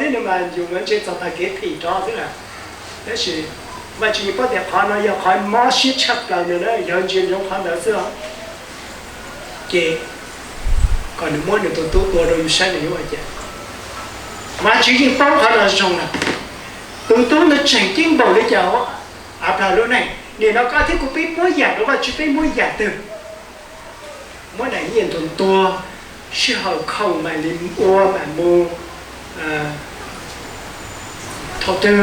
thiab nws mas yus mas ntshe txog tag kev phim rov xwb lawm. Tab sis Vajtswv yeej paub tias qhov no yog qhov mob siab tshaj plaws nws na, yog ntsia ntsoov qhov ntawd xwb os. Ces kom nws muab nws tus tub tua rau yus saib nws yuav ua cas. Vajtswv yeej paub qhov no zoo lawm. Tus tub no tseem ceeb npaum li cas hauv Anplas lub neej. Nim no koj thiab kuv peb muab yam rau Vajtswv, peb muab yam twg? Muab daim nyiaj ntuag ntuag, sij hawm khoom mam li ua mam mus, thaum twg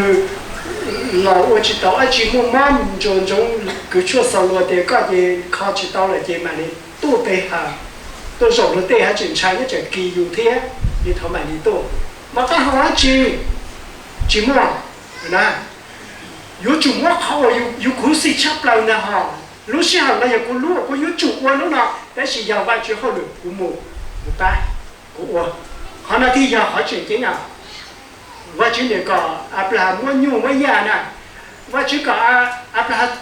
los ua tsis tau dab tsi, muaj mob ntsuas ntsoov kwv tshuaj xaus luag tias koj ces kho tsis tau lawm ces mam li tuaj pe hawm, tuaj zaum luag tej haj tseem ntshai nyob tsam kis yus thiab, li thaum mam li tuaj. Mas qab hau dab tsi tsis muaj na. Yuav tsum muab qhov uas yus khuv xim tshaj plaws ntag hos. Lub sij hawm no yog kuv lub uas kuv yuav tsum ua lub no, tab sis yog Vajtswv hauj lwm kuv mus, kuv pab, kuv ua. Qhov no thiaj yog qhov tseem ceeb na. Vajtswv nim kom Anplas muab nyuj muab yaj na. Vajtswv kom Anplas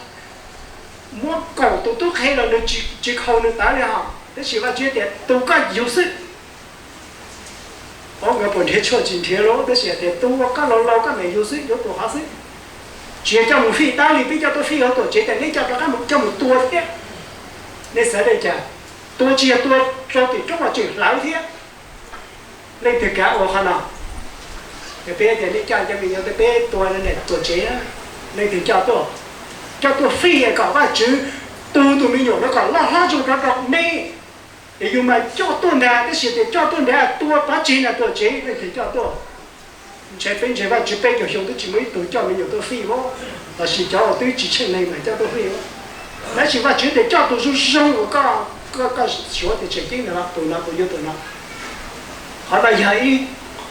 muab kaum tus tub qhe los nws tsis khaus nws tawv li hos, tab sis Vajtswv tias tus koj yug xwb. Paub nkawd puas nrhiav tshuaj tsis nrhiav lawm, tab sis tias tus uas koj laus laus koj mam yug xwb, yuav tus hov xwb. Tsis yog coj mus fij tab li peb coj tuaj fij hauv tuam tsev, tas neb coj rov qab mus coj mus tua thiab. Nej xav li cas? Tua tsis yog tua rau tim roob uas tseem hlawv thiab. Leej twg kav ua qhov no? Yog peb tias nej coj cov me nyuam tej peb tua ntawm tuam tsev, leej twg coj tuaj? Coj tuaj fij kom Vajtswv tu tus me nyuam no kom loj hlob zoo rov rau nej. Es yus mas coj tuaj ntag, tab sis tias coj tuaj ntag tua pov tseg ntawm tuam tsev, leej twg coj tuaj? Ntshai peb ntseeg Vajtswv peb caug xyoo twb tsis muaj ib tug coj me nyuam tuaj fij os, los sis cov uas twb tsis tsheej neeg mas coj tuaj fij os. Tab sis Vajtswv tias coj tus zoo zoo uas koj, koj, koj suav tias tseem ceeb ntawd los tus no kuv yuav tus no. Qhov no yog ib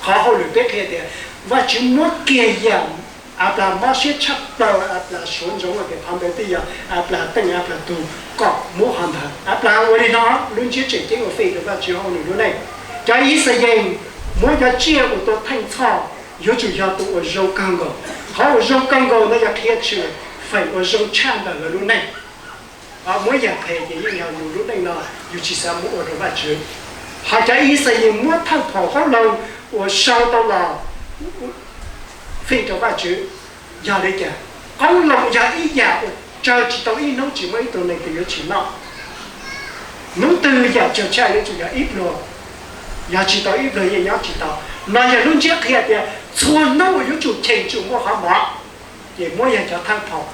qhov hauj lwm peb qhia tias Vajtswv muab kiag yam Anplas mob siab tshaj plaws, Anplas suav ntsoov tias qhov ntawd twb yog Anplas teej Anplas tug kom muab qhov ntawd. Anplas ua li no, lub ntsiab tseem ceeb uas fij rau Vajtswv hauv nws lub neej. Cov Yixalayees muab cov tsiaj uas tua theej txhoj yuav tsum yog tus uas zoo kawg nkaus. Qhov uas zoo kawg nkaus no yog qhia tshwm feem uas zoo tshaj ntawm lawv lub neej. Muab yam phem ces yeej yog yus lub neej no yus tsis xav muab ua rau Vajtswv. Hos cov Yixalayees muab thawj phaum qoob loo uas sau tau los fij rau Vajtswv. Yog li cas? Qoob loo yog ib yam uas tsawg tsis tau ib hnub tsis muaj ib tug neeg twg yuav tsis noj. Hnub twg yam tsawg tshaj yuav tsum yog ib pluag, yog tsis tau ib pluag yeej nyob tsis tau. No yog lub ntsiab qhia tias txhua hnub uas yuav tsum cheem tsum muaj qhov mov, ces muab yog cov thawj phaum.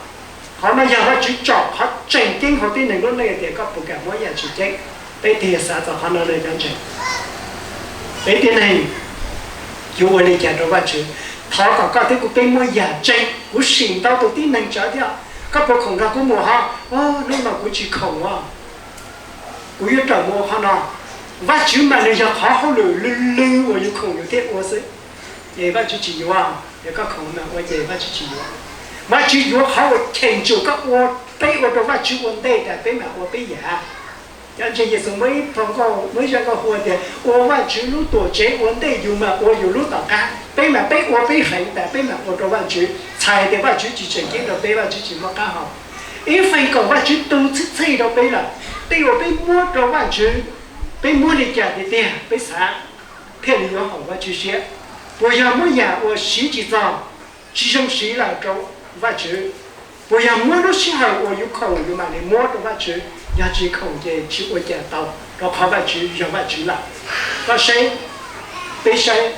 Qhov no yog Vajtswv tsom qhov tseem ceeb hauv tib neeg lub neej tias koj puas kam muab yam tseem ceeb. Peb tiag xav txog qhov no li cov ntseeg, peb tib neeg yuav ua li cas rau Vajtswv? Thov kom koj thiab kuv peb muab yam tseem. Kuv sim ntau tus tib neeg tsawv thiab, koj puas khoom nrog kuv mus hos? Hnub no kuv tsis khoom os, kuv yuav rawm mus ua qhov no. Vajtswv mas nws yog qhov hauj lwm lwj lwj uas yus khoom yus thiaj ua xwb. Ces Vajtswv tsis yuav, yog koj khoom mas ua ces Vajtswv tsis yuav. Vajtswv yuav qhov uas cheem tsum koj ua, peb ua rau Vajtswv ua ntej tas peb mam ua peb yam. Cov ntseeg Yexus muaj ib, muaj ib zaj nkauj hu tias ua Vajtswv lub tuam tsev ua ntej yus mam ua yus lub tom qab. Peb mas peb ua peb feem tas peb mam ua rau Vajtswv, txhais tias Vajtswv tsis tseem ceeb rau peb, Vajtswv tsis muaj qab hau. Ib feem kom Vajtswv tu txhij txhij rau peb lawm, tej uas peb muab rau Vajtswv, peb muab li cas tiag tiag peb xav thiaj li yuav haum Vajtswv siab? Puas yog muab yam uas siv tsis txog, tsis zoo siv lawm rau Vajtswv? Puas yog muab lub sij hawm uas yus khoom yus mam li muab rau Vajtswv, yog tsis khoom ces tsis ua cas tau, rau qhov Vajtswv yog Vajtswv lawm? Koj saib, peb saib,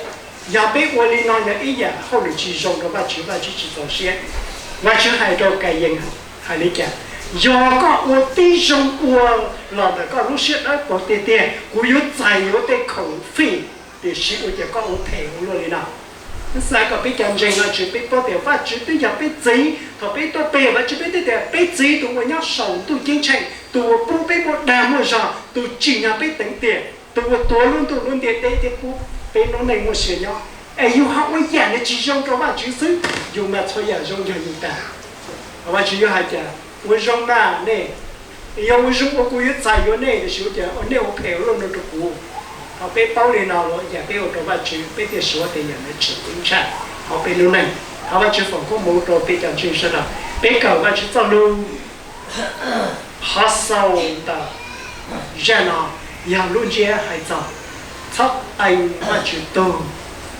yog peb ua li no yog ib yam hauj lwm tsis zoo rau Vajtswv, Vajtswv tsis txaus siab. Vajtswv hais rau Kayees hais li cas? Yog koj ua tib zoo ua los ntawm koj lub siab dawb paug tiag tiag, kuv yuav txais yuav tej khoom fij, tiam sis ua cas koj ua phem ua luaj li no? Xav kom peb cov ntseeg no tsis, peb paub tias Vajtswv twb yog peb txiv, thaum peb tuaj pe Vajtswv peb twb tias peb txiv tus uas nyob saum ntuj ceeb tsheej, tus uas pub peb muaj dag muaj zog, tus tsim nyog peb teev tiam, tus uas tuav lub ntuj lub ntiaj teb thiab pub peb lub neej muaj sia nyob. Es yus ho ua yam niag tsis zoo rau Vajtswv xwb, yus mas txhua yam zoo yog yus tas. Vajtswv yuav hais tias ua zoo mas nej, yog ua zoo ua kuv yuav txais yuav nej, tiam sis ua cas nej ua phem ua luaj no rau kuv? Thaum peb paub li no los cas peb ua rau Vajtswv peb thiaj suav tias yam ntawd tseem ceeb tshaj hauv peb lub neej. Thov Vajtswv foom koob hmoov rau peb cov ntseeg sawv daws, peb kawm Vajtswv txoj lus. Qhov xaus ntawm zaj no yog lub ntsiab hais txog txhob qee Vajtswv tug.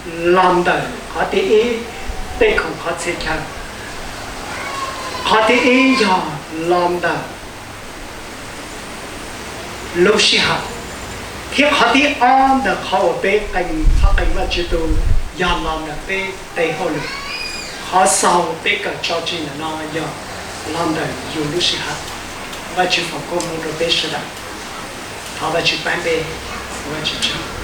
los ntawm qhov thib ib, tej khoom qhov txhia chaw. Qhov thib ib yog los ntawm lub sij hawm, thiab qhov thib ob ntawm qhov uas peb qee txhob qee Vajtswv tus yog los ntawm peb tes hauj lwm. Qhov xaus peb kawm tso tseg ntawm no yog los ntawm yus lub sij hawm. Vajtswv foom koob hmoov rau peb sawv daws. Thov Vajtswv pab peb, Vajtswv tsaug.